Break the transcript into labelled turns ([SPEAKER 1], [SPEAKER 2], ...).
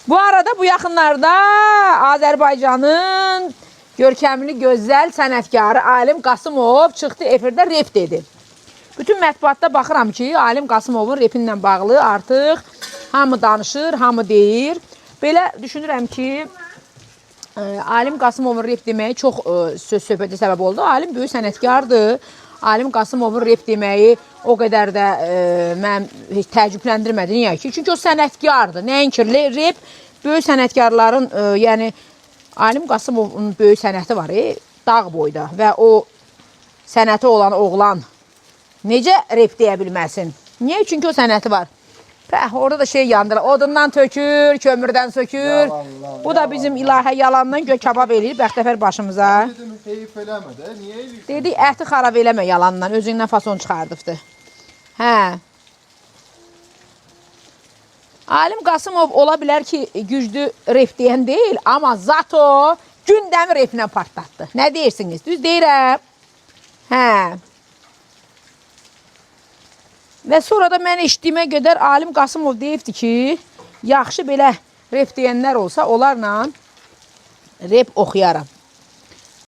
[SPEAKER 1] Bu arada bu yaxınlarda Azərbaycanın görkəmli, gözəl sənətkarı Alim Qasımov çıxdı efirdə rep dedi. Bütün mətbuatda baxıram ki, Alim Qasımovun repinlə bağlı artıq hamı danışır, hamı deyir. Belə düşünürəm ki, Alim Qasımovun rep deməyi çox söz söhbətə səbəb oldu. Alim böyük sənətkardır. Alim Qasımovun rep deməyi o qədər də mən heç təəccübləndirmədi. Niyə ki? Çünki o sənətkardır. Nəinki rep böyük sənətkarların, yəni Alim Qasımovun böyük sənəti var, dağ boyda və o sənəti olan oğlan necə rep deyə bilməsin? Niyə? Çünki o sənəti var. Pəh, orada da şey yandırır. Odundan tökür, kömürdən sökür.
[SPEAKER 2] Yalanlar,
[SPEAKER 1] Bu da bizim ilahə yalandan gö kabab eləyir bəxtəvər başımıza.
[SPEAKER 2] Dedim heyif eləmə də. Niyə eləyirsən?
[SPEAKER 1] Dedi əti xarab eləmə yalandan, özündən fason çıxardıbdı. Hə. Alim Qasımov ola bilər ki, güclü rep deyən deyil, amma zato gündəmi replə partlatdı. Nə deyirsiniz? Düz deyirəm. Hə. Və sonra da mən eşitdiyimə qədər Alim Qasımov deyibdi ki, yaxşı belə rep deyənlər olsa, onlarla rep oxuyaram.